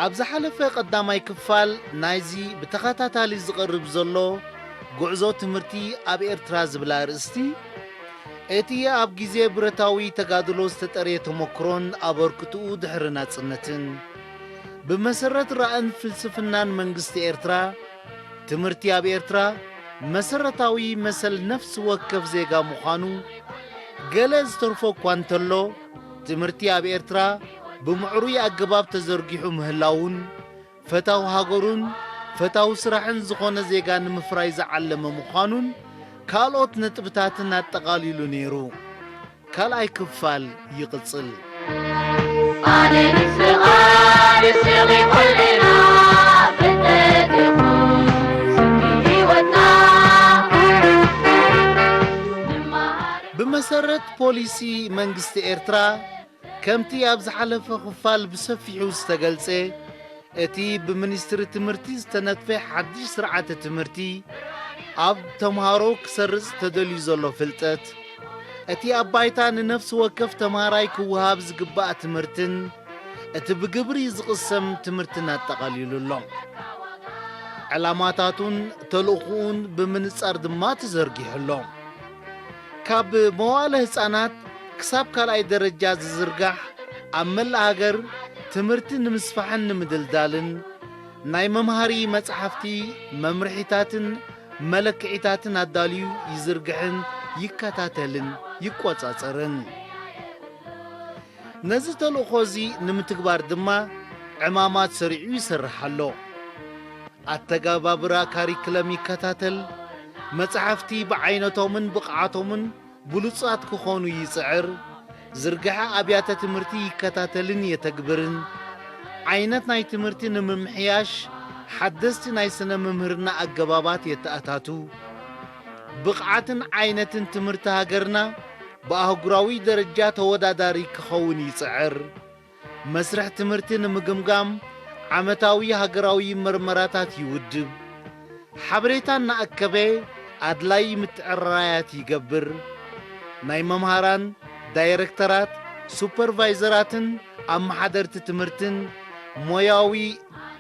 ኣብ ዝሓለፈ ቀዳማይ ክፋል ናይዚ ብተኸታታሊ ዝቐርብ ዘሎ ጉዕዞ ትምህርቲ ኣብ ኤርትራ ዝብል ኣርእስቲ፣ እቲ ኣብ ግዜ ብረታዊ ተጋድሎ ዝተጠርየ ተመክሮን ኣበርክትኡ ድሕሪ ናጽነትን፣ ብመሰረት ራእን ፍልስፍናን መንግስቲ ኤርትራ፣ ትምህርቲ ኣብ ኤርትራ መሰረታዊ መሰል ነፍሲ ወከፍ ዜጋ ምዃኑ፣ ገለ ዝተርፎ እኳ እንተሎ፣ ትምህርቲ ኣብ ኤርትራ ብምዕሩይ ኣገባብ ተዘርጊሑ ምህላዉን፣ ፈታው ሃገሩን ፈታው ስራሕን ዝኾነ ዜጋ ንምፍራይ ዝዓለመ ምዃኑን ካልኦት ነጥብታትን ኣጠቓሊሉ ነይሩ። ካልኣይ ክፋል ይቕጽል። ኣነ ንስኻ ንስኺ ኩልና ፍልጠት ኢኹም ስንቂ ህይወትና። ብመሰረት ፖሊሲ መንግስቲ ኤርትራ፣ ከምቲ ኣብ ዝሓለፈ ክፋል ብሰፊሑ ዝተገልጸ፣ እቲ ብሚኒስትሪ ትምህርቲ ዝተነድፈ ሓድሽ ስርዓተ ትምህርቲ፣ ኣብ ተምሃሮ ክሰርጽ ተደልዩ ዘሎ ፍልጠት፣ እቲ ኣብ ባይታ ንነፍሲ ወከፍ ተምሃራይ ክወሃብ ዝግባእ ትምህርትን፣ እቲ ብግብሪ ዝቕሰም ትምህርትን ኣጠቓሊሉ ኣሎ። ዕላማታቱን ተልእኾኡን ብምንጻር ድማ ተዘርጊሑ ኣሎ። ካብ መዋእለ ህጻናት ክሳብ ካልኣይ ደረጃ ዝዝርጋሕ፣ ኣብ መላእ ሃገር ትምህርቲ ንምስፋሕን ንምድልዳልን፣ ናይ መምሃሪ መጻሕፍቲ፣ መምርሒታትን መለክዒታትን ኣዳልዩ ይዝርግሕን ይከታተልን ይቆጻጸርን። ነዚ ተልእኾ እዚ ንምትግባር ድማ ዕማማት ሰሪዑ ይሰርሕ ኣሎ። ኣተገባብራ ካሪክለም ይከታተል፣ መጻሕፍቲ ብዓይነቶምን ብቕዓቶምን ብሉጻት ክኾኑ ይጽዕር፣ ዝርግሐ ኣብያተ ትምህርቲ ይከታተልን የተግብርን፣ ዓይነት ናይ ትምህርቲ ንምምሕያሽ ሓደስቲ ናይ ስነ ምምህርና ኣገባባት የተኣታቱ፣ ብቕዓትን ዓይነትን ትምህርቲ ሃገርና ብኣህጉራዊ ደረጃ ተወዳዳሪ ክኸውን ይጽዕር፣ መስርሕ ትምህርቲ ንምግምጋም ዓመታዊ ሃገራዊ መርመራታት ይውድብ፣ ሓበሬታ እናኣከበ ኣድላዪ ምትዕርራያት ይገብር፣ ናይ መምሃራን፣ ዳይረክተራት፣ ሱፐርቫይዘራትን ኣመሓደርቲ ትምህርትን ሞያዊ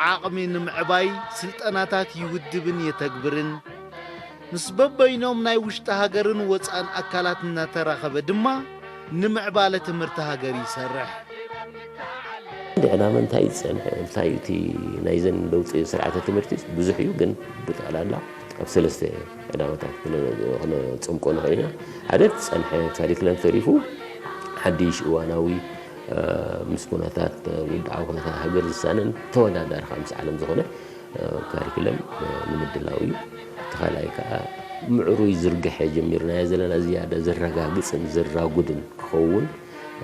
ዓቕሚ ንምዕባይ ስልጠናታት ይውድብን የተግብርን፣ ምስ በበይኖም ናይ ውሽጢ ሃገርን ወጻእን ኣካላት እናተራኸበ ድማ ንምዕባለ ትምህርቲ ሃገር ይሰርሕ። ዕላማ እንታይ እዩ ዝጸንሐ? እንታይ እዩ እቲ ናይዘን ለውጢ ስርዓተ ትምህርቲ? ብዙሕ እዩ፣ ግን ብጠቕላላ ኣብ ሰለስተ ዕላማታት ክነ-፣ ክነጸምቆ ንኽእል ኢና። ሓደ፣ እቲ ዝጸንሐ ካሪክለም ተሪፉ ሓድሽ እዋናዊ፣ እ፣ ምስ ኩነታት፣ እ፣ ውድዓዊ ኩነታት ሃገር ዝሳነን ተወዳዳሪ ከዓ ምስ ዓለም ዝኾነ፣ እ፣ ካሪክለም፣ እ፣ ንምድላው እዩ። እቲ ካልኣይ ከዓ ምዕሩይ ዝርግሐ ጀሚርናዮ ዘለና ዝያዳ ዘረጋግጽን ዘራጉድን ክኸውን፣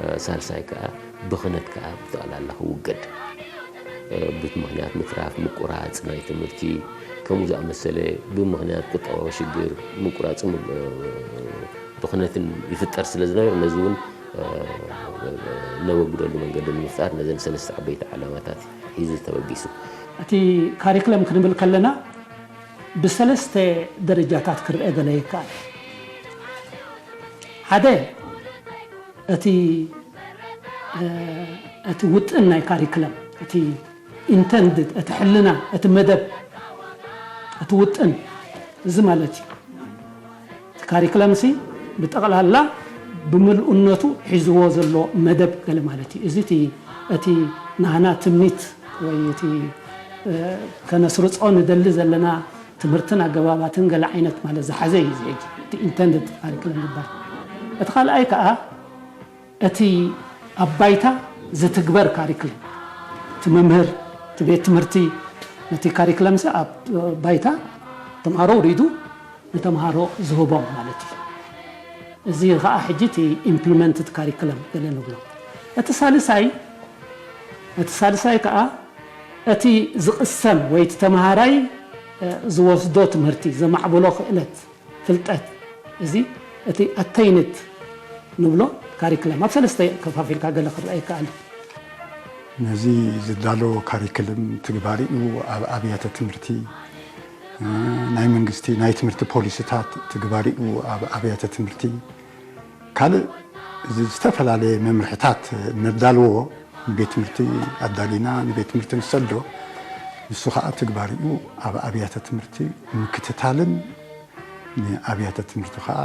እ፣ ሳልሳይ ከዓ ብኽነት ከዓ ብጠቕላላ ክውገድ፣ እ፣ ብምኽንያት ምትራፍ፣ ምቁራጽ ናይ ትምህርቲ፣ ከምኡ ዝኣመሰለ ብምኽንያት ቁጠባዊ ሽግር ምቁራጽ፣ እ፣ ብኽነትን ይፍጠር ስለ ዝነበረ፣ ነዚ እውን፣ እ፣ ነወግደሉ መንገዲ ንምፍጣር ነዘን ሰለስተ ዓበይቲ ዓላማታት ሒዙ ተበጊሱ። እቲ ካሪክለም ክንብል ከለና ብሰለስተ ደረጃታት ክርአ ገለ ይከኣል። ሓደ፣ እቲ፣ እ፣ እቲ ውጥን ናይ ካሪክለም፣ እቲ ኢንተንድድ፣ እቲ ሕልና፣ እቲ መደብ፣ እቲ ውጥን፣ እዚ ማለት እዩ። እቲ ካሪክለምሲ ብጠቕላላ ብምልኡነቱ ሒዝዎ ዘሎ መደብ ገለ ማለት እዩ። እዚ እቲ፣ እቲ ናህና ትምኒት ወይ እቲ፣ እ፣ ከነስርጾ ንደሊ ዘለና ትምህርትን ኣገባባትን ገለ ዓይነት ማለት ዝሓዘ እዩ። እዚ ሕጂ እቲ ኢንተንድድ ካሪክለም ዝበሃል። እቲ ካልኣይ ከኣ እቲ ኣብ ባይታ ዝትግበር ካሪክለም፣ እቲ መምህር፣ እቲ ቤት ትምህርቲ ነቲ ካሪክለምሲ ኣብ ባይታ ተምሃሮ ኣውሪዱ ንተምሃሮ ዝህቦም ማለት እዩ። እዚ ኸኣ ሕጂ እቲ ኢምፕሊመንትድ ካሪክለም ገለ ንብሎ። እቲ ሳልሳይ፣ እቲ ሳልሳይ ከኣ እቲ ዝቕሰም ወይ እቲ ተምሃራይ፣ እ፣ ዝወስዶ ትምህርቲ፣ ዘማዕብሎ ክእለት፣ ፍልጠት፣ እዚ እቲ ኣተይንድ ንብሎ ካሪክለም ኣብ ሰለስተ ከፋፊልካ ገለ ክረአ ይከኣል እዩ። ነዚ ዝዳሎ ካሪክለም ትግባሪኡ ኣብ ኣብያተ ትምህርቲ፣ እ፣ ናይ መንግስቲ ናይ ትምህርቲ ፖሊሲታት ትግባሪኡ ኣብ ኣብያተ ትምህርቲ፣ ካልእ እዚ ዝተፈላለየ መምርሕታት ነዳልዎ ንቤት ትምህርቲ ኣዳሊና ንቤት ትምህርቲ ንሰዶ፣ ንሱ ከዓ ትግባሪኡ ኣብ ኣብያተ ትምህርቲ ምክትታልን ንኣብያተ ትምህርቲ ከዓ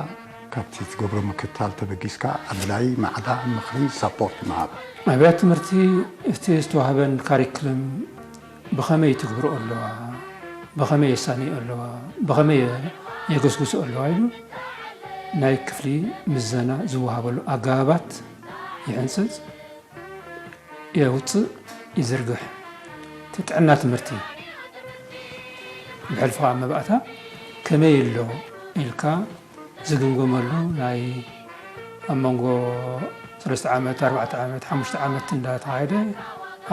ካብቲ ትገብሮ ምክትታል ተበጊስካ ኣድላይ ማዕዳ፣ ምኽሪ፣ ሳፖርት ምሃብ። ኣብያተ ትምህርቲ እቲ ዝተዋህበን ካሪክለም ብኸመይ ትግብርኦ ኣለዋ፣ ብኸመይ የሳንዮ ኣለዋ፣ ብኸመይ የገስግሶ ኣለዋ ኢሉ ናይ ክፍሊ ምዘና ዝወሃበሉ ኣገባባት ይሕንፅፅ፣ የውፅእ፣ ይዝርግሕ። እቲ ጥዕና ትምህርቲ ብሕልፊ ከዓ መባእታ ከመይ ኣሎ ኢልካ ዝግምገመሉ ናይ ኣብ መንጎ ሰለስተ ዓመት፣ ኣርባዕተ ዓመት፣ ሓሙሽተ ዓመት እንዳተኻየደ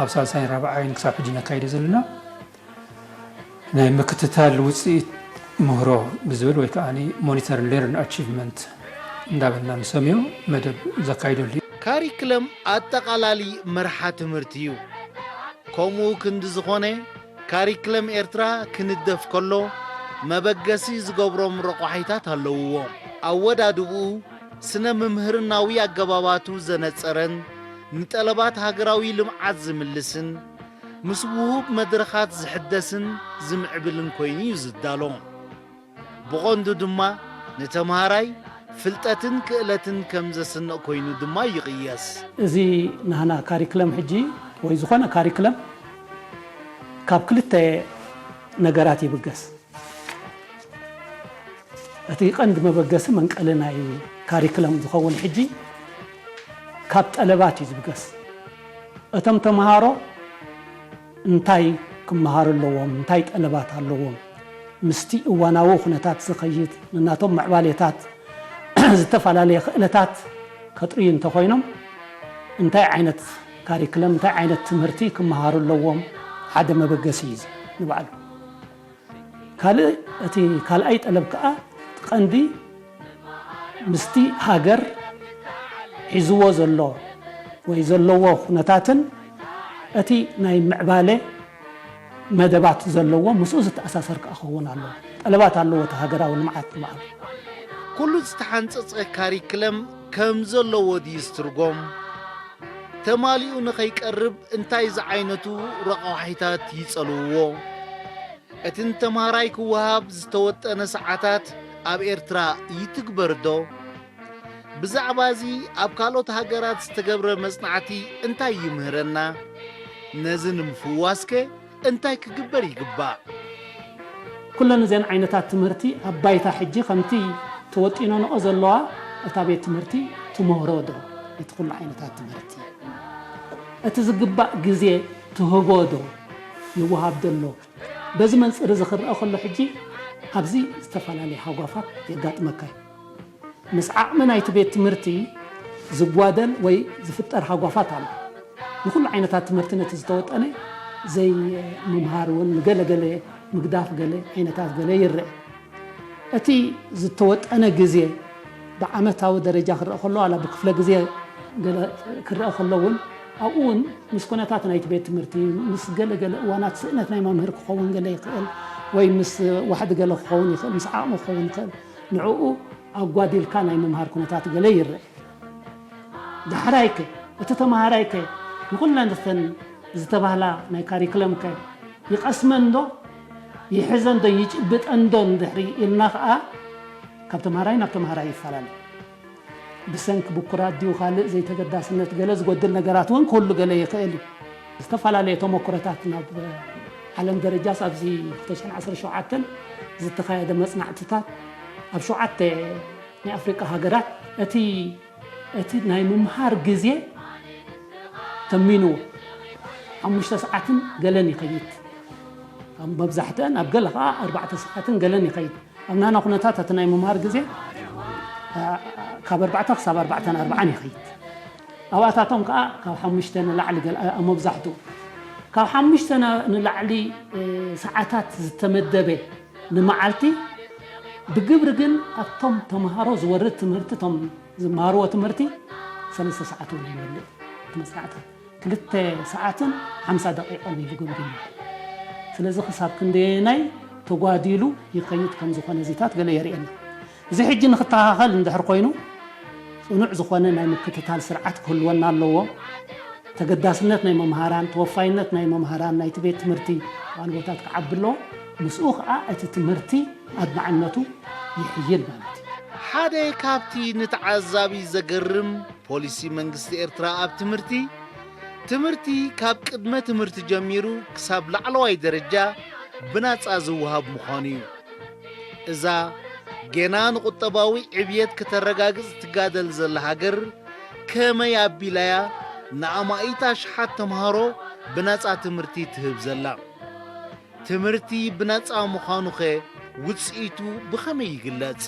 ኣብ ሳልሳይን ራብዓይን ክሳብ ሕጂ ነካይደ ዘለና ናይ ምክትታል ውፅኢት ምህሮ ብዝብል ወይ ከዓ ሞኒተር ሌርን ኣቺቭመንት እንዳበልና ንሰምዮ መደብ ዘካይደሉ እዩ። ካሪክለም ኣጠቓላሊ መርሓ ትምህርቲ እዩ። ከምኡ ክንዲ ዝኾነ ካሪክለም ኤርትራ ክንደፍ ከሎ መበገሲ ዝገብሮም ረቋሒታት ኣለውዎ። ኣወዳድብኡ ስነ ምምህርናዊ ኣገባባቱ ዘነጸረን ንጠለባት ሃገራዊ ልምዓት ዝምልስን ምስ ውሁብ መድረኻት ዝሕደስን ዝምዕብልን ኮይኑ እዩ ዝዳሎ። ብቐንዱ ድማ ንተምሃራይ ፍልጠትን ክእለትን ከም ዘስንቕ ኮይኑ ድማ ይቕየስ። እዚ ናህና ካሪክለም ሕጂ ወይ ዝኾነ ካሪክለም ካብ ክልተ ነገራት ይብገስ። እቲ ቀንዲ መበገሲ መንቀሊ ናይ ካሪክለም ዝኸውን ሕጂ ካብ ጠለባት እዩ ዝብገስ። እቶም ተምሃሮ እንታይ ክመሃሩ ኣለዎም፣ እንታይ ጠለባት ኣለዎም፣ ምስቲ እዋናዊ ኩነታት ዝኸይድ ንናቶም ምዕባሌታት ዝተፈላለየ ክእለታት ከጥርዩ እንተኾይኖም እንታይ ዓይነት ካሪክለም፣ እንታይ ዓይነት ትምህርቲ ክመሃሩ ኣለዎም ሓደ መበገሲ እዩ ንባዕሉ። ካልእ እቲ ካልኣይ ጠለብ ከኣ ቀንዲ ምስቲ ሃገር ሒዝዎ ዘሎ ወይ ዘለዎ ኩነታትን እቲ ናይ ምዕባለ መደባት ዘለዎ ምስኡ ዝተኣሳሰር ከኣ ክኸውን ኣለዎ። ጠለባት ኣለዎ እቲ ሃገራዊ ልምዓት ንባዕሉ። ኩሉ ዝተሓንጸጸ ካሪክለም ከም ዘለዎ ድዩ ዝትርጎም? ተማሊኡ ንኸይቀርብ እንታይ ዝዓይነቱ ረቋሒታት ይጸልውዎ? እቲ ንተምሃራይ ክወሃብ ዝተወጠነ ሰዓታት ኣብ ኤርትራ ይትግበር ዶ? ብዛዕባ እዚ ኣብ ካልኦት ሃገራት ዝተገብረ መጽናዕቲ እንታይ ይምህረና? ነዚ ንምፍዋስከ እንታይ ክግበር ይግባእ? ኩለን እዘን ዓይነታት ትምህርቲ ኣብ ባይታ ሕጂ ከምቲ ተወጢኖንኦ ዘለዋ እታ ቤት ትምህርቲ ትምህሮ ዶ? እቲ ኩሉ ዓይነታት ትምህርቲ እቲ ዝግባእ ግዜ ትህቦ ዶ? ይወሃብ ዶ ኣሎ? በዚ መንጽር እዚ ክረአ ከሎ ሕጂ ኣብዚ ዝተፈላለየ ሃጓፋት የጋጥመካ እዩ። ምስ ዓቕሚ ናይቲ ቤት ትምህርቲ ዝጓደል ወይ ዝፍጠር ሃጓፋት ኣሎ። ንኹሉ ዓይነታት ትምህርቲ ነቲ ዝተወጠነ ዘይምምሃር እውን ንገለ ገለ ምግዳፍ ገለ ዓይነታት ገለ ይረአ። እቲ ዝተወጠነ ግዜ ብዓመታዊ ደረጃ ክረአ ከሎ ዋላ ብክፍለ ግዜ ገለ ክረአ ከሎ እውን ኣብኡ እውን ምስ ኩነታት ናይቲ ቤት ትምህርቲ ምስ ገለ ገለ እዋናት ስእነት ናይ መምህር ክኸውን ገለ ይኽእል ወይ ምስ ዋሕዲ ገለ ክኸውን ይኽእል ምስ ዓቕሚ ክኸውን ይኽእል ንዕኡ ኣጓዲልካ ናይ ምምሃር ኩነታት ገለ ይረአ። ዳሕራይከ እቲ ተምሃራይከ ንኹለን እተን ዝተባህላ ናይ ካሪክለምከ ይቐስመን ዶ ይሕዘን ዶ ይጭብጠን ዶ እንድሕሪ ኢልና ከዓ ካብ ተምሃራይ ናብ ተምሃራይ ይፈላለ። ብሰንኪ ብኩራት ድዩ ካልእ ዘይተገዳስነት ገለ ዝጎድል ነገራት እውን ክህሉ ገለ ይኽእል እዩ። ዝተፈላለየ ተመክሮታት ናብ ዓለም ደረጃስ ኣብዚ ክልተ ሽሕን ዓሰርተ ሸውዓተን ዝተኻየደ መፅናዕትታት ኣብ ሸውዓተ ናይ ኣፍሪቃ ሃገራት እቲ እቲ ናይ ምምሃር ግዜ ተሚንዎ ሓሙሽተ ሰዓትን ገለን ይኸይድ። ኣብ መብዛሕትአን ኣብ ገለ ከዓ ኣርባዕተ ሰዓትን ገለን ይኸይድ። ኣብ ናና ኩነታት እቲ ናይ ምምሃር ግዜ ካብ ኣርባዕተ ክሳብ ኣርባዕተን ኣርባዓን ይኸይድ። ኣብኣታቶም ከዓ ካብ ሓሙሽተ ንላዕሊ ገለ ኣብ መብዛሕትኡ ካብ ሓሙሽተ ንላዕሊ ሰዓታት ዝተመደበ ንመዓልቲ ብግብሪ ግን ኣብቶም ተምሃሮ ዝወርድ ትምህርቲ እቶም ዝመሃርዎ ትምህርቲ ሰለስተ ሰዓት እውን ኣይመልእ እቲ መፅናዕቲ ክልተ ሰዓትን ሓምሳ ደቂቕን ኢሉ ገምጊሙ። ስለዚ ክሳብ ክንደየናይ ተጓዲሉ ይኸይድ ከም ዝኾነ እዚታት ገለ የርእየና። እዚ ሕጂ ንክተኻኸል እንድሕር ኮይኑ ፅኑዕ ዝኾነ ናይ ምክትታል ስርዓት ክህልወና ኣለዎ። ተገዳስነት ናይ መምሃራን፣ ተወፋይነት ናይ መምሃራን ናይቲ ቤት ትምህርቲ ዋንቦታት ክዓቢ ኣለዎ። ምስኡ ኸዓ እቲ ትምህርቲ ኣድማዕነቱ ይሕይል ማለት እዩ። ሓደ ካብቲ ንተዓዛቢ ዘገርም ፖሊሲ መንግስቲ ኤርትራ ኣብ ትምህርቲ፣ ትምህርቲ ካብ ቅድመ ትምህርቲ ጀሚሩ ክሳብ ላዕለዋይ ደረጃ ብናጻ ዝወሃብ ምዃኑ እዩ። እዛ ጌና ንቁጠባዊ ዕብየት ከተረጋግጽ ትጋደል ዘላ ሃገር፣ ከመይ ኣቢላያ ንኣማኢት ኣሽሓት ተምሃሮ ብናጻ ትምህርቲ ትህብ ዘላ? ትምህርቲ ብናጻ ምዃኑኸ ውጽኢቱ ብኸመይ ይግለጽ?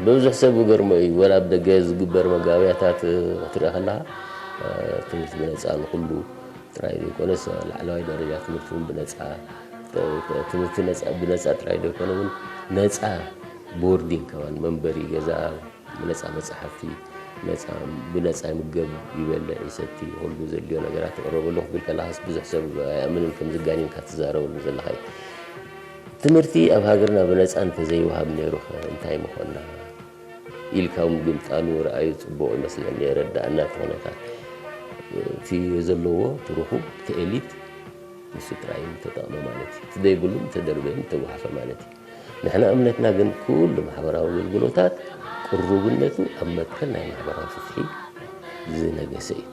ብዙሕ ሰብ ዝገርሞ እዩ። ወላ ኣብ ደገ ዝግበር መጋበያታት፣ እ፣ ክትርኢ ከለኻ፣ እ፣ ትምህርቲ ብነጻ ንኹሉ ጥራይ ዘይኮነስ፣ ላዕለዋይ ደረጃ ትምህርቲ እውን ብነጻ፣ ተ-፣ ተ-፣ ትምህርቲ ነጻ፣ ብነጻ ጥራይ ዘይኮነ እውን ነጻ ቦርዲንግ ከማን፣ መንበሪ ገዛ፣ ብነጻ መጻሕፍቲ፣ ነጻ፣ ብነጻ ይምገብ፣ ይበልዕ፣ ይሰቲ፣ ኩሉ ዘድልዮ ነገራት ይቕረበሉ ክትብል ከለኻስ ብዙሕ ሰብ ኣይኣምንን፣ ከምዚ ጋኒንካ ትዛረበሉ ዘለኻ እዩ። ትምህርቲ ኣብ ሃገርና ብነጻ እንተዘይወሃብ ነይሩ ኸ እንታይ ምኾንና? ኢልካ እውን ብምጣኑ ርኣዩ ጽቡቕ ይመስለኒ፣ የረዳእና እቲ ኩነታት። እቲ ዘለዎ፣ እቲ ርኹብ፣ እቲ ኤሊት ንሱ ጥራይ እዩ ተጠቕመ ማለት እዩ። እቲ ዘይብሉ ተደርበየ፣ ተጓሃፈ ማለት እዩ። ንሕና እምነትና ግን ኩሉ ማሕበራዊ ኣገልግሎታት ቅሩብነቱ ኣብ መትከል ናይ ማሕበራዊ ፍትሒ ዝነገሰ እዩ።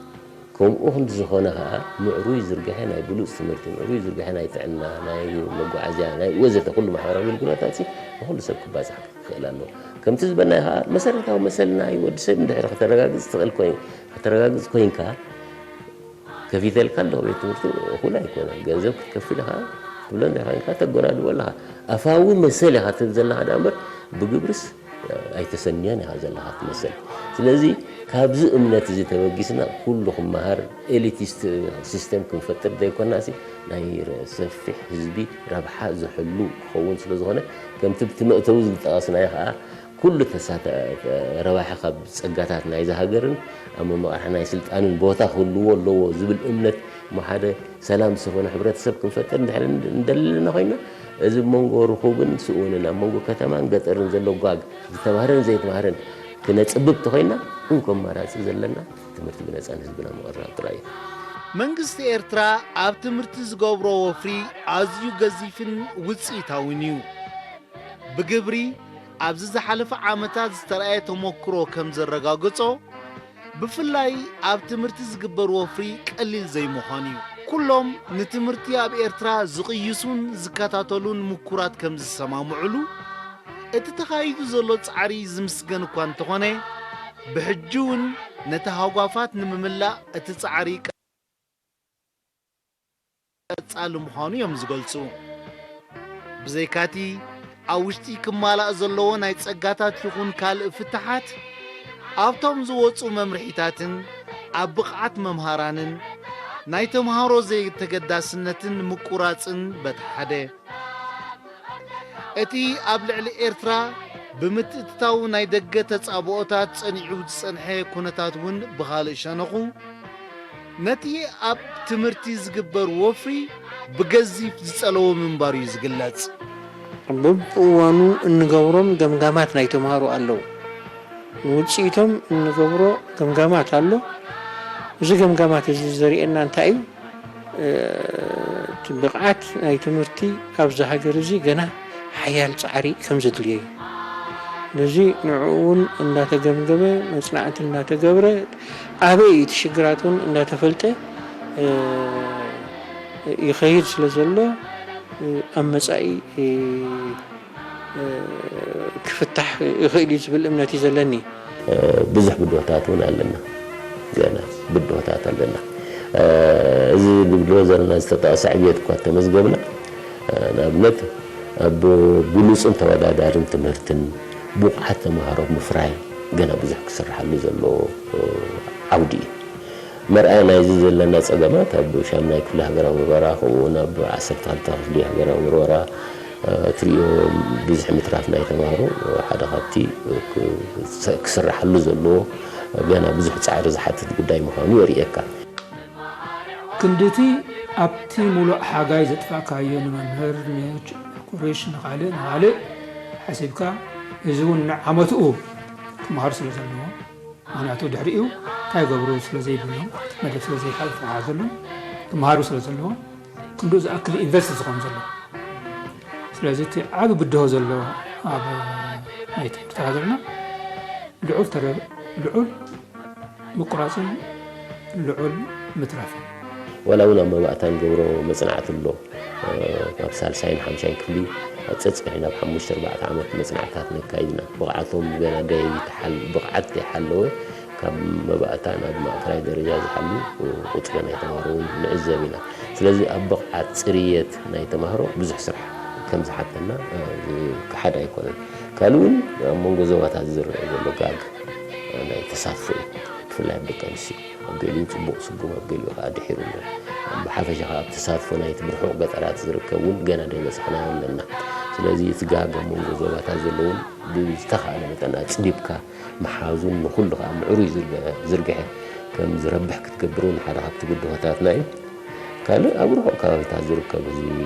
ከምኡ ክንዲ ዝኾነ ኸኣ ምዕሩይ ዝርግሐ ናይ ብሉጽ ትምህርቲ፣ ምዕሩይ ዝርግሐ ናይ ጥዕና፣ ናይ መጓዓዝያ፣ ናይ ወዘተ ኩሉ ማሕበራዊ ኣገልግሎታት ንኹሉ ሰብ ክባጻሕ ክኽእል ኣለዎ። ከምቲ ዝበልናዮ ኸኣ መሰረታዊ መሰል ናይ ወዲ ሰብ እንድሕር ከተረጋግጽ ትኽእል ኮይን-፣ ከተረጋግጽ ኮይንካ፣ ከፊተልካ ኣለኹ ቤት ትምህርቲ እኹል ኣይኮነን። ገንዘብ ክትከፍል ኢኻ ትብሎ እንተ ኮይንካ ተጎናድቦ ኣለኻ። ኣፋዊ መሰል ኢኻ ትብል ዘለኻ ደኣ እምበር ብግብርስ ኣይተሰንዮን ኢኻ ዘለኻ ትመስል። ስለዚ ካብዚ እምነት እዚ ተበጊስና ኩሉ ክመሃር ኤሊቲስት ሲስተም ክንፈጥር ዘይኮናሲ ናይ ረ-፣ ሰፊሕ ህዝቢ ረብሓ ዝሕሉ ክኸውን ስለ ዝኾነ ከምቲ ብቲ መእተዊ ዝጠቐስናዮ ኸኣ ኩሉ ተሳተ-፣ ረባሒ ካብ ጸጋታት ናይዛ ሃገርን ኣብ መመቓርሒ ናይ ስልጣንን ቦታ ክህልዎ ኣለዎ ዝብል እምነት እሞ ሓደ ሰላም ዝሰፈኖ ሕብረተሰብ ክንፈጥር እንድሕር እንደለና ኮይና፣ እዚ መንጎ ርኹብን ስኡንን ኣብ መንጎ ከተማን ገጠርን ዘሎ ጓግ ዝተማህረን ዘይተማህረን ክነጽብብ ተኾይና፣ እንኮ ኣማራጺ ዘለና ትምህርቲ ብነጻ ንህዝብና ምቕራብ ጥራይ እዩ። መንግስቲ ኤርትራ ኣብ ትምህርቲ ዝገብሮ ወፍሪ ኣዝዩ ገዚፍን ውጽኢታዊን እዩ። ብግብሪ ኣብዚ ዝሓለፈ ዓመታት ዝተራእየ ተመክሮ ከም ዘረጋግጾ፣ ብፍላይ ኣብ ትምህርቲ ዝግበር ወፍሪ ቀሊል ዘይምዃኑ እዩ። ኩሎም ንትምህርቲ ኣብ ኤርትራ ዝቕይሱን ዝከታተሉን ምኩራት ከም ዝሰማምዑሉ፣ እቲ ተኻይዱ ዘሎ ጻዕሪ ዝምስገን እኳ እንተኾነ፣ ብሕጂ እውን ነቲ ሃጓፋት ንምምላእ እቲ ጻዕሪ ቀጻሊ ምዃኑ እዮም ዝገልጹ። ብዘይካቲ ኣብ ውሽጢ ክማላእ ዘለዎ ናይ ጸጋታት ይኹን ካልእ ፍታሓት ኣብቶም ዝወጹ መምርሒታትን ኣብ ብቕዓት መምሃራንን ናይ ተምሃሮ ዘይተገዳስነትን ምቁራጽን በቲ ሓደ። እቲ ኣብ ልዕሊ ኤርትራ ብምትእትታው ናይ ደገ ተጻብኦታት ጸኒዑ ዝጸንሐ ኩነታት እውን ብኻልእ ሸነኹ፣ ነቲ ኣብ ትምህርቲ ዝግበር ወፍሪ ብገዚፍ ዝጸለዎ ምንባሩ እዩ ዝግለጽ። በብእዋኑ እንገብሮም ገምጋማት ናይ ተምሃሮ ኣለዉ። ንውጽኢቶም እንገብሮ ገምጋማት ኣሎ። እዚ ገምጋማት እዚ ዘርእየና እንታይ እዩ? እ፣ እቲ ብቕዓት ናይ ትምህርቲ ኣብዚ ሃገር እዚ ገና ሓያል ጻዕሪ ከም ዘድልዮ እዩ። ነዚ ንዕኡ እውን እንዳተገምገመ፣ መጽናዕቲ እንዳተገብረ፣ ኣበይ እቲ ሽግራት እውን እንዳተፈልጠ፣ እ፣ ይኸይድ ስለ ዘሎ፣ እ፣ ኣብ መጻኢ፣ እ፣ እ፣ ክፍታሕ ይኽእል እዩ ዝብል እምነት እዩ ዘለኒ። እ፣ ብዙሕ ብድሆታት እውን ኣለና። ገና ብድሆታት ኣለና። እ፣ እዚ ንብድሆ ዘለና ዝተጠቐሰ ዕብየት እኳ ተመዝገብና፣ እ፣ ንኣብነት ኣብ ብሉጽን ተወዳዳርን ትምህርትን ብቑዓት ተምሃሮ ምፍራይ ገና ብዙሕ ክስርሓሉ ዘለዎ፣ እ፣ ዓውዲ እዩ። መርኣያ ናይዚ ዘለና ጸገማት ኣብ ሻምናይ ክፍሊ ሃገራዊ ምርመራ፣ ከምኡ እውን ኣብ ዓሰርተ ክልተ ክፍሊ ሃገራዊ ምርመራ፣ እ፣ ትርእዮ ብዙሕ ምትራፍ ናይ ተምሃሮ ሓደ ካብቲ ክ-፣ ክስርሓሉ ዘለዎ ገና ብዙሕ ጻዕሪ ዝሓትት ጉዳይ ምዃኑ የርእየካ። ክንድቲ ኣብቲ ሙሉእ ሓጋይ ዘጥፋእካዮ ንመምህር፣ ንኮሬሽ፣ ንኻልእ፣ ንኻልእ ሓሲብካ፣ እዚ እውን ንዓመትኡ ክመሃር ስለ ዘለዎ፣ ምኽንያቱ ድሕሪኡ ኣይገብሩ ስለ ዘይብሎም፣ መደብ ስለ ዘይሓልፍ ዝሓዘሎም፣ ክመሃሩ ስለ ዘለዎም፣ ክንድኡ ዝኣክል ኢንቨስት ዝኸውን ዘሎ። ስለዚ እቲ ዓቢ ብድሆ ዘሎ ኣብ ናይ ትምህርቲ ሃገርና ልዑል ተረ-፣ ልዑል ምቁራጽን ልዑል ምትራፍን። ዋላ እውን ኣብ መባእታ ንገብሮ መጽናዕቲ ኣሎ። ካብ ሳልሳይን ሓምሻይን ክፍሊ ኣብ ጸጽሒ ናብ ሓሙሽተ ኣርባዕተ ዓመት መጽናዕትታት ነካይድና። ብቕዓቶም ገና ደይተሓል-፣ ብቕዓት ዘይሓለወ ካብ መባእታ ናብ ማእከላይ ደረጃ ዝሓሉ ቁጽሪ ናይ ተማሃሮ እውን ንዕዘብ ኢና። ስለዚ ኣብ ብቕዓት ጽርየት ናይ ተማሃሮ ብዙሕ ስራሕ ከም ዝሓተና፣ እ፣ ክሓድ ኣይኮነን። ካልእ እውን ኣብ መንጎ ዞባታት ዝረአ ዘሎ ጋግ ናይ ተሳትፎ እዩ። ብፍላይ ኣብ ደቂ ኣንስትዮ። ኣብ ገሊኡ ጽቡቕ ስጉም፣ ኣብ ገሊኡ ከኣ ድሒሩ ኣሎ። ብሓፈሻ ከኣ ኣብ ተሳትፎ ናይቲ ብርሑቕ ገጠራት ዝርከብ እውን ገና ደይበጻሕናዮ ኣለና። ስለዚ እቲ ጋግ ኣብ መንጎ ዞባታት ዘሎ እውን ብዝተኻእለ መጠን ኣጽቢብካ ምሓዙን ንኹሉ ከኣ ምዕሩይ ዝርግ-፣ ዝርግሐ ከም ዝረብሕ ክትገብር እውን ሓደ ካብቲ ብድሆታትና እዩ። ካልእ ኣብ ርሑቕ ከባቢታት ዝርከብ ህዝቢ፣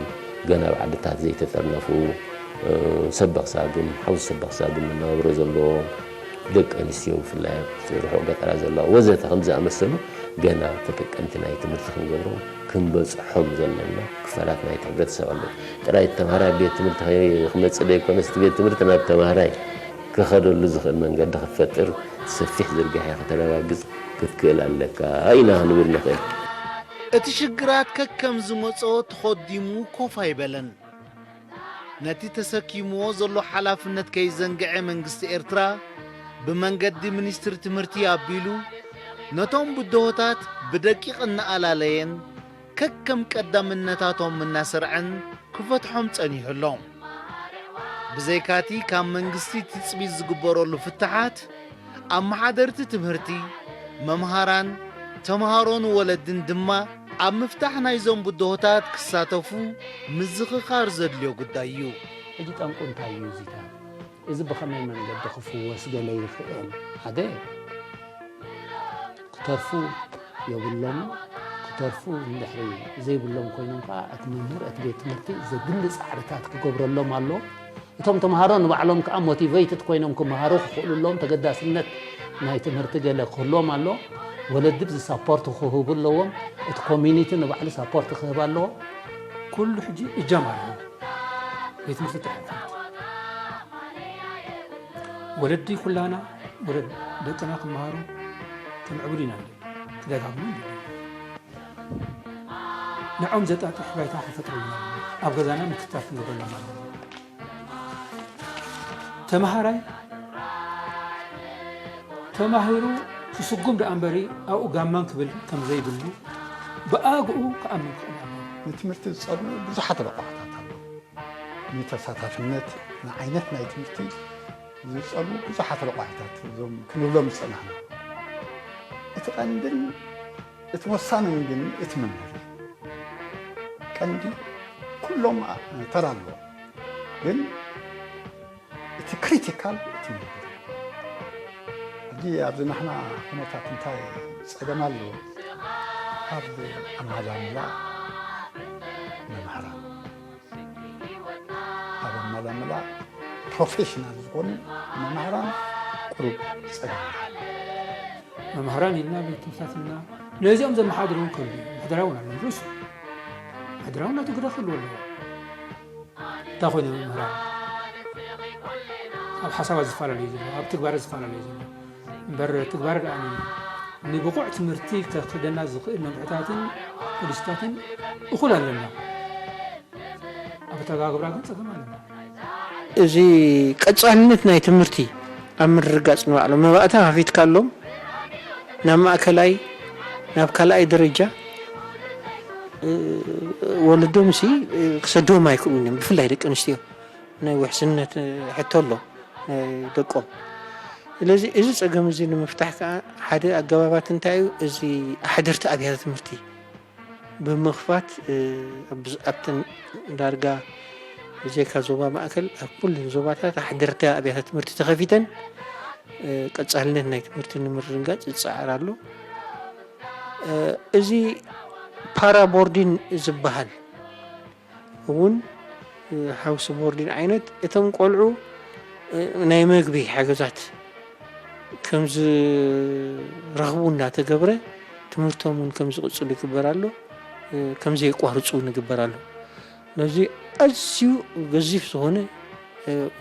ገና ኣብ ዓድታት ዘይተጠርነፉ፣ እ፣ ሰበቕ ሳግም፣ ሓውሲ ሰበቕ ሳግም መነባብሮ ዘለዎም፣ ደቂ ኣንስትዮ ብፍላይ ኣብቲ ርሑቕ ገጠራት ዘለዋ ወዘተ ከም ዝኣመሰሉ ገና ተጠቀምቲ ናይ ትምህርቲ ክንገብሮም ክንበጽሖም ዘለና ክፋላት ናይቲ ሕብረተሰብ ኣለዉ። ጥራይ እቲ ተምሃራይ ቤት ትምህርቲ ከይ-፣ ክመጽእ ዘይኮነስ እቲ ቤት ትምህርቲ ናብ ተምሃራይ ክኸደሉ ዝኽእል መንገዲ ክትፈጥር ሰፊሕ ዝርግሐ ከተረጋግጽ ክትክእል ኣለካ ኢና ክንብል ንኽእል። እቲ ሽግራት ከከም ዝመጾ ተኾዲሙ ኮፍ ኣይበለን። ነቲ ተሰኪምዎ ዘሎ ሓላፍነት ከይዘንግዐ መንግስቲ ኤርትራ ብመንገዲ ሚኒስትሪ ትምህርቲ ኣቢሉ ነቶም ብድሆታት ብደቂቕ እናኣላለየን ከከም ቀዳምነታቶም እናሰርዐን ክፈትሖም ጸኒሑ ኣሎ። ብዘይካቲ ካብ መንግስቲ ትጽቢት ዝግበረሉ ፍታሓት፣ ኣመሓደርቲ ትምህርቲ፣ መምሃራን፣ ተምሃሮን ወለድን ድማ ኣብ ምፍታሕ ናይዞም ብድሆታት ክሳተፉ ምዝኽኻር ዘድልዮ ጉዳይ እዩ። ሕጂ ጠንቁ እንታይ እዩ እዚታት? እዚ ብኸመይ መንገዲ ክፍወስ ገለ ይኽእል? ሓደ፣ ክተርፉ የብሎምን። ክተርፉ እንድሕሪ ዘይብሎም ኮይኖም ከኣ፣ እቲ መምህር፣ እቲ ቤት ትምህርቲ ዘድሊ ጻዕርታት ክገብረሎም ኣሎ። እቶም ተምሃሮ ንባዕሎም ከኣ ሞቲቬትድ ኮይኖም ክመሃሩ ክኽእሉ ኣለዎም። ተገዳስነት ናይ ትምህርቲ ገለ ክህልዎም ኣሎ። ወለዲ ብዚ ሳፖርት ክህቡ ኣለዎም። እቲ ኮሚኒቲ ንባዕሉ ሳፖርት ክህብ ኣለዎ። ኩሉ ሕጂ እጃም ኣለዎ። ቤት ትምህርቲ ጥራሕ ኣይኮነን። ወለዲ ኩላና፣ ወለድ ደቅና ክመሃሩ፣ ክምዕብሉ ኢና ንደሊ። ክደጋግሙ ንደሊ። ንዖም ዘጣጥሕ ባይታ ክፈጥረሎም ኣለዎ። ኣብ ገዛና ምክትታል ክንገብረሎም ኣለዎ። ተምሃራይ ተማሂሩ ክስጉም ደኣ እምበሪ ኣብኡ ጋማን ክብል ከም ዘይብሉ ብኣግኡ ክኣምን ክኽእል ኣለዎ። ንትምህርቲ ዝጸልኡ ብዙሓት ረቋሕታት ኣለዉ። ንተሳታፍነት፣ ንዓይነት ናይ ትምህርቲ ዝጸልኡ ብዙሓት ረቋሒታት እዞም ክንብሎም ዝጸናሕና። እቲ ቀንድን እቲ ወሳንን ግን እቲ መምህር እዩ። ቀንዲ ኩሎም ኣ-፣ ተራ ኣለዎም። ግን እቲ ክሪቲካል እቲ መምህር እዩ። ሕጂ ኣብዚ ናሕና ኩነታት እንታይ ጸገም ኣለዎ? ኣብ ኣመላምላ መምህራን፣ ኣብ ኣመላምላ ፕሮፌሽናል ዝኾኑ መምህራን ቁሩብ ጸገም ኣሎ። መምህራን ኢልና ቤት ትምህርትታት ኢልና ነዚኦም ዘመሓድሩ እውን ከሉ ምሕደራ እውን ኣለዎም። ርእሱ ምሕደራ እውን ናቱ ግደ ክህልዎ ኣለዎ። እንታይ ኮይኖም መምህራን? ኣብ ሓሳባት ዝፈላለዩ ዘለዉ፣ ኣብ ትግባረ ዝፈላለዩ ዘለዉ። እምበር ትግባረ ደኣ ንብቑዕ ትምህርቲ ከኽደና ዝኽእል መምርሕታትን ፖሊሲታትን እኹል ኣለና። ኣብ ኣተገባብራ ግን ጸገም ኣለና። እዚ ቀጻልነት ናይ ትምህርቲ ኣብ ምርግጋጽ ንባዕሎም መባእታ ከፊትካሎም ናብ ማእከላይ፣ ናብ ካልኣይ ደረጃ፣ እ፣ ወለዶምሲ፣ እ፣ ክሰድዎም ኣይክእሉን እዮም። ብፍላይ ደቂ ኣንስትዮ ናይ ውሕስነት፣ እ፣ ሕቶ ኣሎ፣ እ፣ ደቆም። ስለዚ እዚ ጸገም እዚ ንምፍታሕ ከኣ ሓደ ኣገባባት እንታይ እዩ? እዚ ኣሕደርቲ ኣብያተ ትምህርቲ ብምኽፋት፣ እ፣ ኣብ፣ ኣብተን ዳርጋ ብዘይካ ዞባ ማእከል ኣብ ኩለን ዞባታት ኣሕደርቲ ኣብያተ ትምህርቲ ተኸፊተን፣ እ፣ ቀጻልነት ናይ ትምህርቲ ንምርግጋጽ ይጸዓር ኣሎ። እ፣ እዚ ፓራ ቦርዲን ዝበሃል እውን፣ እ፣ ሃውስ ቦርዲን ዓይነት እቶም ቆልዑ፣ እ፣ ናይ መግቢ ሓገዛት ከም ዝረኽቡ እናተገብረ ትምህርቶም እውን ከም ዝቕፅሉ ይግበር ኣሎ፣ ከም ዘየቋርፁ እውን ይግበር ኣሎ። ነዚ ኣዝዩ ገዚፍ ዝኾነ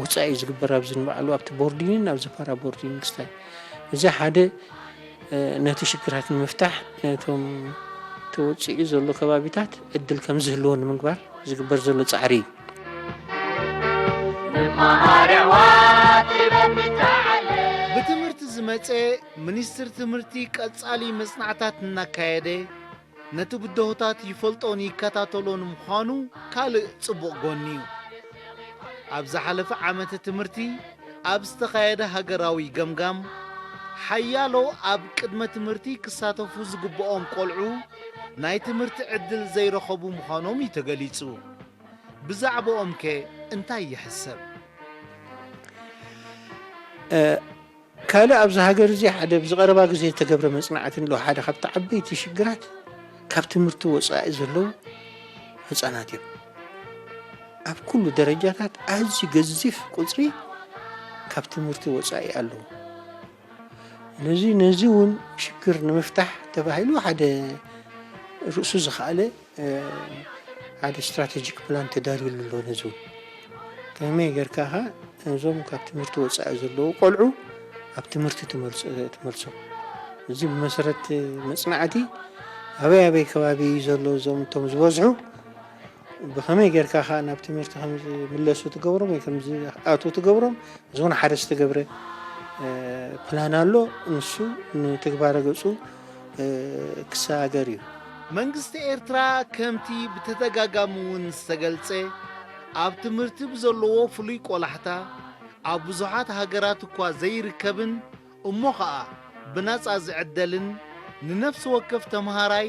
ወፃኢ ዝግበር ኣብዚ ንባዕሉ ኣብቲ ቦርዲንግን ኣብዚ ፓራ ቦርዲንግ ክስታይ እዚ ሓደ ነቲ ሽግራት ንምፍታሕ ነቶም ተወፂኡ ዘሎ ከባቢታት ዕድል ከም ዝህልዎ ንምግባር ዝግበር ዘሎ ፃዕሪ እዩ። ብትምህርቲ ዝመጸ ሚኒስትር ትምህርቲ ቀጻሊ መጽናዕታት እናካየደ ነቲ ብድሆታት ይፈልጦን ይከታተሎን ምዃኑ ካልእ ጽቡቕ ጎኒ እዩ። ኣብ ዝሓለፈ ዓመተ ትምህርቲ ኣብ ዝተኻየደ ሃገራዊ ገምጋም ሓያሎ ኣብ ቅድመ ትምህርቲ ክሳተፉ ዝግብኦም ቆልዑ ናይ ትምህርቲ ዕድል ዘይረኸቡ ምዃኖም እዩ ተገሊጹ። ብዛዕባኦምከ እንታይ ይሕሰብ? ካልእ ኣብዚ ሃገር እዚ ሓደ ኣብዚ ቀረባ ግዜ ዝተገብረ መጽናዕቲ ኣሎ። ሓደ ካብቲ ዓበይቲ ሽግራት ካብ ትምህርቲ ወጻኢ ዘለዉ ህጻናት እዮም። ኣብ ኩሉ ደረጃታት ኣዝዩ ገዚፍ ቁጽሪ ካብ ትምህርቲ ወጻኢ ኣለዉ። ስለዚ ነዚ እውን ሽግር ንምፍታሕ ተባሂሉ ሓደ ርእሱ ዝኸኣለ ሓደ ስትራተጂክ ፕላን ተዳልዩሉ ኣሎ። ነዚ እውን ከመይ ጌርካ ኸ እዞም ካብ ትምህርቲ ወፃኢ ዘለዉ ቆልዑ ኣብ ትምህርቲ ትመልሶ- ትመልሶም። እዚ ብመሰረት መፅናዕቲ ኣበይ ኣበይ ከባቢ እዩ ዘሎ እዞም እቶም ዝበዝሑ ብኸመይ ጌርካ ኸ ናብ ትምህርቲ ከም ዝምለሱ ትገብሮም ወይ ከም ዝኣትዉ ትገብሮም እዚ እውን ሓደ ዝተገብረ ፕላን ኣሎ። ንሱ ንትግባረ ገፁ ክሰጋገር እዩ። መንግስቲ ኤርትራ ከምቲ ብተደጋጋሚ እውን ዝተገልጸ ኣብ ትምህርቲ ብዘለዎ ፍሉይ ቆላሕታ ኣብ ብዙሓት ሃገራት እኳ ዘይርከብን እሞ ኸኣ ብናጻ ዝዕደልን ንነፍሲ ወከፍ ተምሃራይ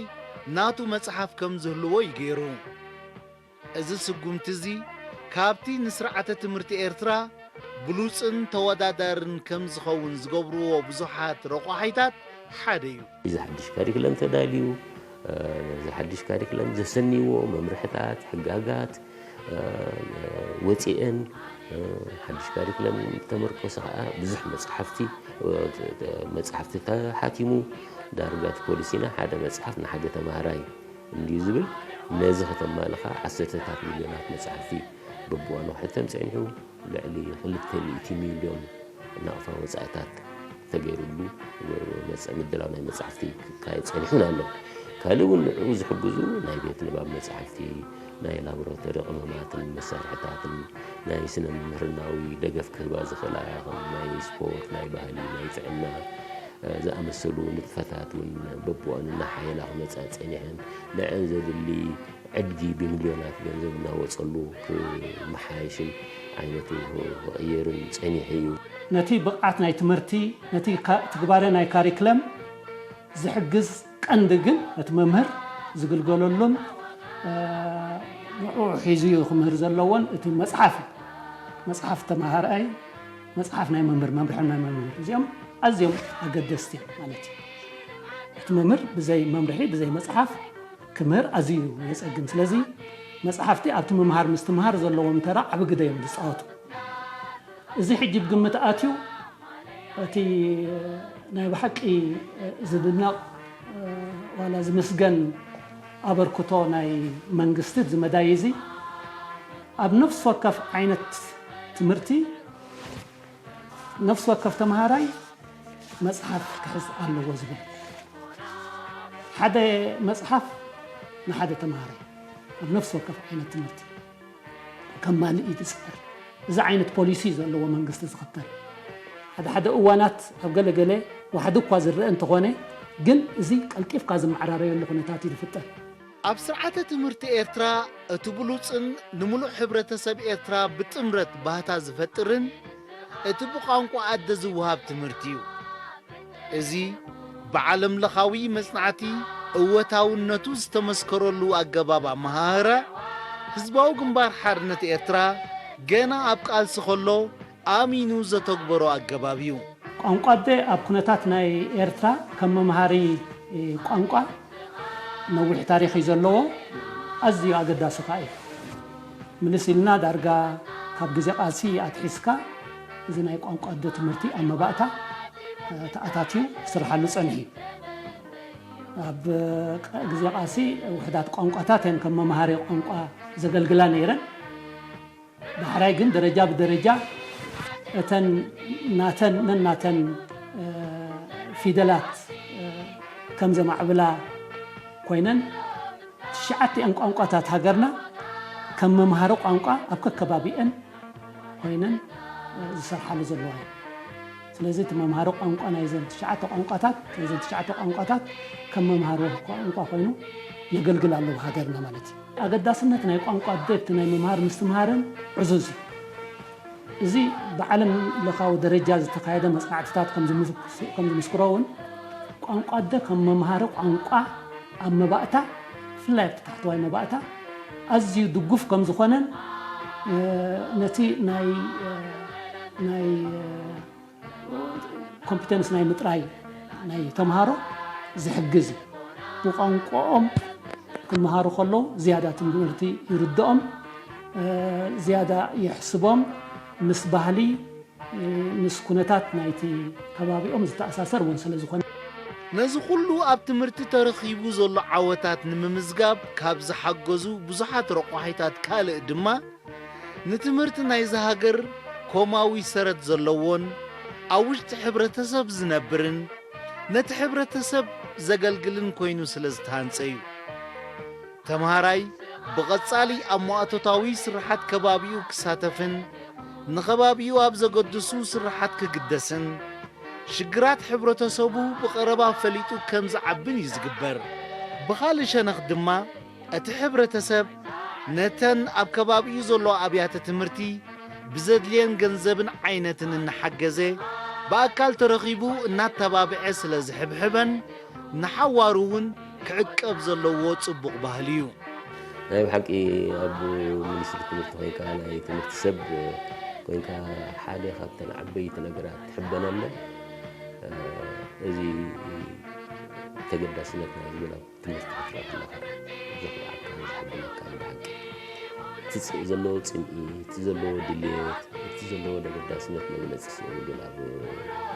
ናቱ መጽሓፍ ከም ዝህልዎ እዩ ገይሩ። እዚ ስጉምቲ እዚ ካብቲ ንስርዓተ ትምህርቲ ኤርትራ ብሉጽን ተወዳዳርን ከም ዝኸውን ዝገብርዎ ብዙሓት ረቋሒታት ሓደ እዩ። እዚ ሓድሽ ካሪክለም ተዳልዩ፣ እዚ ሓድሽ ካሪክለም ዘሰንይዎ መምርሕታት፣ ሕጋጋት ወፂኤን፣ ሓድሽ ካሪክለም ተመርኮሰ ከዓ ብዙሕ መፅሓፍቲ መፅሓፍቲ ተሓቲሙ። ዳርጋ እቲ ፖሊሲና ሓደ መፅሓፍ ንሓደ ተምሃራይ እንድዩ ዝብል፣ ነዚ ከተማልእ ከዓ ዓሰርተታት ሚልዮናት መጻሕፍቲ በብዋኑ ክሕተም ጸኒሑ፣ ልዕሊ ክልተ ሚእቲ ሚልዮን ናቕፋ ወጻኢታት ተገይሩሉ ምድላው ናይ መጻሕፍቲ ክካየድ ጸኒሑን ኣሎን። ካልእ እውን ንዕኡ ዝሕግዙ ናይ ቤት ንባብ መጻሕፍቲ፣ ናይ ላቦራቶሪ ቅመማትን መሳርሕታትን፣ ናይ ስነ ምምህርናዊ ደገፍ ክህባ ዝኽእላ ከም ናይ ስፖርት፣ ናይ ባህሊ፣ ናይ ጥዕና፣ ዝኣመሰሉ ንጥፈታት እውን በብዋኑ እናሓየላ ክመፃ ፀኒሐን ንዐን ዘድሊ ዕድጊ ብሚልዮናት ገንዘብ እናወፀሉ ክመሓየሽን ዓይነቱ ክቕየርን ፀኒሑ እዩ። ነቲ ብቕዓት ናይ ትምህርቲ ነቲ ትግባረ ናይ ካሪክለም ዝሕግዝ ቀንዲ ግን ነቲ መምህር ዝግልገለሉን ንዕኡ ሒዙ ክምህር ዘለዎን እቲ መፅሓፍ እዩ። መፅሓፍ ተምሃራይ መፅሓፍ ናይ መምህር መምርሒ ናይ መምህር እዚኦም ኣዝዮም ኣገደስቲ እዮም ማለት እዩ። እቲ መምህር ብዘይ መምርሒ ብዘይ መፅሓፍ ክምህር ኣዝዩ የፀግም። ስለዚ መፅሓፍቲ ኣብቲ ምምሃር ምስትምሃር ዘለዎም ተራ ዓቢ ግደ እዮም ዝፃወቱ። እዚ ሕጂ ብግምት ኣትዩ እቲ ናይ ብሓቂ ዝድነቕ ዋላ ዝምስገን ኣበርክቶ ናይ መንግስቲ እዚ መዳይ እዚ ኣብ ነፍሲ ወከፍ ዓይነት ትምህርቲ ነፍሲ ወከፍ ተምሃራይ መፅሓፍ ክሕዝ ኣለዎ ዝብል ሓደ መፅሓፍ ንሓደ ተምሃራይ ኣብ ነፍሲ ወከፍ ዓይነት ትምህርቲ ከማልእ እዩ ዝፅዕር። እዚ ዓይነት ፖሊሲ እዩ ዘለዎ መንግስቲ ዝኽተል። ሓደ ሓደ እዋናት ኣብ ገለ ገለ ዋሕዲ እኳ ዝረአ እንተኾነ ግን እዚ ቀልጢፍካ ዝመዓራረየሉ ኩነታት እዩ ዝፍጠር። ኣብ ስርዓተ ትምህርቲ ኤርትራ እቲ ብሉጽን ንምሉእ ሕብረተሰብ ኤርትራ ብጥምረት ባህታ ዝፈጥርን እቲ ብቋንቋ ኣደ ዝወሃብ ትምህርቲ እዩ። እዚ ብዓለም ለኻዊ መጽናዕቲ እወታውነቱ ዝተመስከረሉ ኣገባብ ኣመሃህራ ህዝባዊ ግንባር ሓርነት ኤርትራ ገና ኣብ ቃልሲ ከሎ ኣሚኑ ዘተግበሮ ኣገባብ እዩ። ቋንቋ ኣደ ኣብ ኩነታት ናይ ኤርትራ ከም መምሃሪ ቋንቋ ነዊሕ ታሪኽ እዩ ዘለዎ። ኣዝዩ ኣገዳሲ ከኣ እዩ። ምልስ ኢልና ዳርጋ ካብ ግዜ ቃልሲ ኣትሒዝካ እዚ ናይ ቋንቋ ኣደ ትምህርቲ ኣብ መባእታ ተኣታትዩ ክስርሓሉ ጸኒሑ እዩ። ኣብ ግዜ ቃልሲ ውሕዳት ቋንቋታት እየን ከም መምሃሪ ቋንቋ ዘገልግላ ነይረን። ዳሕራይ ግን ደረጃ ብደረጃ እተን ናተን ነናተን ፊደላት ከም ዘማዕብላ ኮይነን ትሽዓቲኣን ቋንቋታት ሃገርና ከም መምሃሪ ቋንቋ ኣብ ከከባቢአን ኮይነን ዝሰርሓሉ ዘለዋ እዩ። ስለዚ እቲ መምሃሪ ቋንቋ ናይዘን ትሽዓተ ቋንቋታት ናይዘን ትሽዓተ ቋንቋታት ከም መምሃሪ ቋንቋ ኮይኑ የገልግል ኣሎ ብሃገርና ማለት እዩ። ኣገዳስነት ናይ ቋንቋ ኣደ እቲ ናይ ምምሃር ምስትምሃርን ዕዙዝ እዩ። እዚ ብዓለም ለኻዊ ደረጃ ዝተኻየደ መጽናዕትታት ከም ዝምስክሮ እውን ቋንቋ ኣደ ከም መምሃሪ ቋንቋ ኣብ መባእታ ብፍላይ ኣብቲ ታሕተዋይ መባእታ ኣዝዩ ድጉፍ ከም ዝኾነን ነቲ ናይ ናይ ኮምፒተንስ ናይ ምጥራይ ናይ ተምሃሮ ዝሕግዝ እዩ። ብቋንቋኦም ክመሃሩ ከለዉ ዝያዳ ትምህርቲ ይርድኦም፣ ዝያዳ ይሕስቦም፣ ምስ ባህሊ ምስ ኩነታት ናይቲ ከባቢኦም ዝተኣሳሰር እውን ስለ ዝኾነ። ነዚ ኩሉ ኣብ ትምህርቲ ተረኺቡ ዘሎ ዓወታት ንምምዝጋብ ካብ ዝሓገዙ ብዙሓት ረቋሒታት ካልእ ድማ ንትምህርቲ ናይዛ ሃገር ኮማዊ ሰረት ዘለዎን ኣብ ውሽጢ ሕብረተሰብ ዝነብርን ነቲ ሕብረተሰብ ዘገልግልን ኮይኑ ስለ ዝተሃንጸ እዩ። ተምሃራይ ብቐጻሊ ኣብ መዋእቶታዊ ስርሓት ከባቢኡ ክሳተፍን ንኸባቢኡ ኣብ ዘገድሱ ስርሓት ክግደስን ሽግራት ሕብረተሰቡ ብቐረባ ፈሊጡ ከም ዝዓብን እዩ ዝግበር። ብኻልእ ሸነኽ ድማ እቲ ሕብረተሰብ ነተን ኣብ ከባቢኡ ዘለዋ ኣብያተ ትምህርቲ ብዘድልየን ገንዘብን ዓይነትን እናሓገዘ ብኣካል ተረኺቡ እናተባብዐ ስለ ዝሕብሕበን ንሓዋሩ እውን ክዕቀብ ዘለዎ ጽቡቕ ባህሊ እዩ። ናይ ብሓቂ ኣብ ሚኒስትሪ ትምህርቲ ኮይንካ ናይ ትምህርቲ ሰብ ኮይንካ ሓደ ካብተን ዓበይቲ ነገራት ትሕበነለን እዚ ተገዳስነት ናይ ዝብል ኣብ ትምህርቲ ክትረክብ ኣለኻ ዘኽብዓካ ዘሕብነካ ብሓቂ እቲ ዘለዎ ፅምኢ እቲ ዘለዎ ድሌት እቲ ዘለዎ ተገዳስነት መግለፂ ስእሉ ግን ኣብ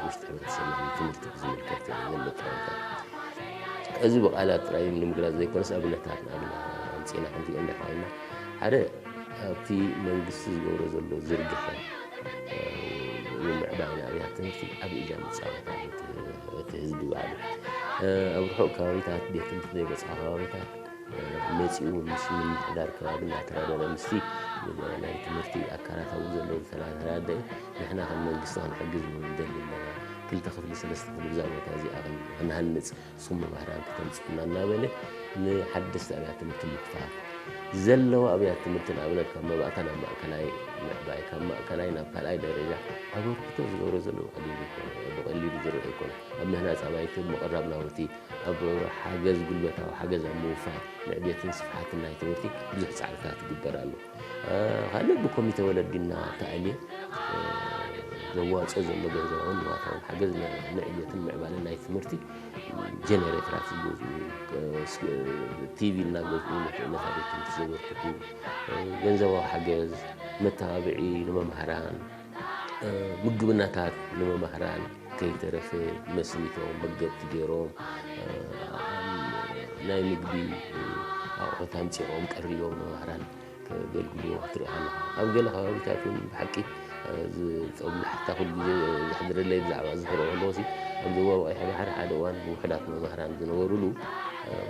ውሽጢ ሕብረተሰብ ትምህርቲ ብዝምልከት ዘሎ ጥራይታት እዚ ብቓላት ጥራይ ንምግላፅ ዘይኮነስ ኣብነታት ንኣብና ኣምፅና ክንሪኦ እንድሕር ኮይና ሓደ ኣብቲ መንግስቲ ዝገብሮ ዘሎ ዝርግሐ ንምዕባይ ንኣብያት ትምህርቲ ዓብዪ እጃም ይፃወት ኣሎ እቲ ህዝቢ ባዕሉ ኣብ ርሑቕ ከባቢታት ቤት ትምህርቲ ዘይበፅሓ ከባቢታት መፂኡ ምስ ምምሕዳር ከባቢ እናተራደረ ምስቲ ናይ ትምህርቲ ኣካላት ኣብኡ ዘለዉ ዝተራደአ ንሕና ከም መንግስቲ ክንሕግዝ ንደሊ ኣለና ክልተ ክፍሊ ሰለስተ ክፍሊ ብዛ ቦታ እዚኣ ክንሃንፅ ንስኹም መማህራን ክተምፅኡልና እናበለ ንሓደስቲ ኣብያት ትምህርቲ ምክፋት ዘለዋ ኣብያት ትምህርቲ ንኣብነት ካብ መባእታ ናብ ማእከላይ ምዕባይ ካብ ማእከላይ ናብ ካልኣይ ደረጃ ኣበርክቶ ዝገብሮ ዘሎ ብቐሊሉ ኣይኮነ ብቐሊሉ ዝረአ ኣይኮነ ኣብ ምህናፅ ኣባይቲ ምቕራብ ናውቲ ኣብ ሓገዝ ጉልበታዊ ሓገዝ ኣብ ምውፋር ንዕቤትን ስፍሓትን ናይ ትምህርቲ ብዙሕ ፃዕርታት ይግበር ኣሎ። ካልእ ብኮሚተ ወለዲ እናተኣልየ ዘዋፅኦ ዘሎ ገንዘባውን ንዋታውን ሓገዝ ንዕብየትን ምዕባለን ናይ ትምህርቲ ጀነሬተራት ዝገዝኡ፣ ቲቪ እናገዝኡ ነታ ቤት ትምህርቲ ዘበርክቱ፣ ገንዘባዊ ሓገዝ፣ መተባብዒ ንመምሃራን፣ ምግብናታት ንመምሃራን ከይተረፈ መስሪቶም መገብቲ ገይሮም ናይ ምግቢ ኣቑሑት ኣምፂኦም ቀሪቦም ንመምህራን ከገልግልዎ ክትርኢ ከለኻ ኣብ ገለ ከባቢታት እውን ብሓቂ ዝጠብሉ ሓታ ኩሉ ግዜ ዘሕድረለይ ብዛዕባ እዚ ክርኢ ከለኹ ሲ ኣብ ዞባ ቀይሕ ባሕሪ ሓደ እዋን ብውሕዳት መምህራን ዝነበሩሉ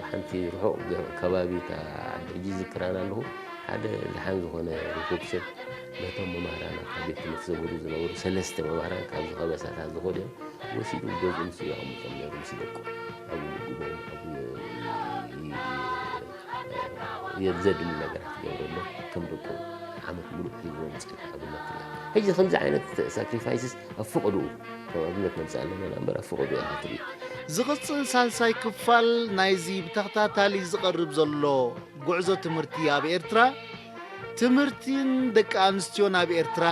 ሓንቲ ርሑቕ ከባቢ እታ ሕጂ ዝክራን ኣለኹ ሓደ ደሓን ዝኾነ ርኩብ ሰብ ነቶም መምህራን ኣብታ ቤት ትምህርቲ ዘምህሩ ዝነበሩ ሰለስተ መምህራን ካብዚ ከበሳታት ዝኾዱ እዮም ወሲዱ ገዝኡ ምስ የቐምጦም ነይሩ ምስ ደቁ ኣብ ምግቦም ኣብ የዘድሊ ነገራት ይገብረሎም ከም ደቁ ዓመት ሙሉእ ሒዝዎም ዝፀንሐ ኣብነት እያ። ሕጂ ከምዚ ዓይነት ሳክሪፋይስስ ኣብ ፈቐድኡ ከም ኣብነት ነምፅእ ኣለና እምበር ኣብ ፈቐድኡ ኢኻ ትርኢ። ዝቕፅል ሳልሳይ ክፋል ናይዚ ብተኸታታሊ ዝቐርብ ዘሎ ጉዕዞ ትምህርቲ ኣብ ኤርትራ ትምህርትን ደቂ ኣንስትዮን ኣብ ኤርትራ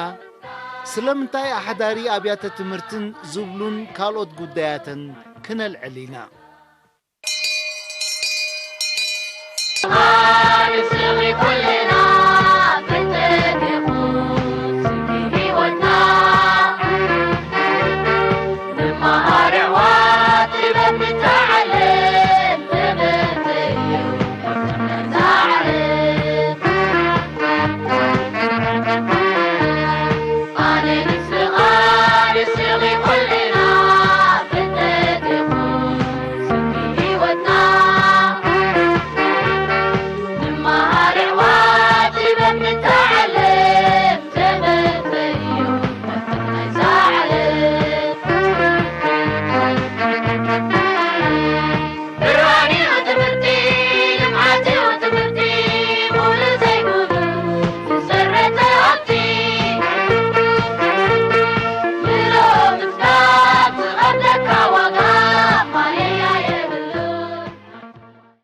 ስለምንታይ ኣሕዳሪ ኣብያተ ትምህርትን ዝብሉን ካልኦት ጉዳያትን ክነልዕል ኢና።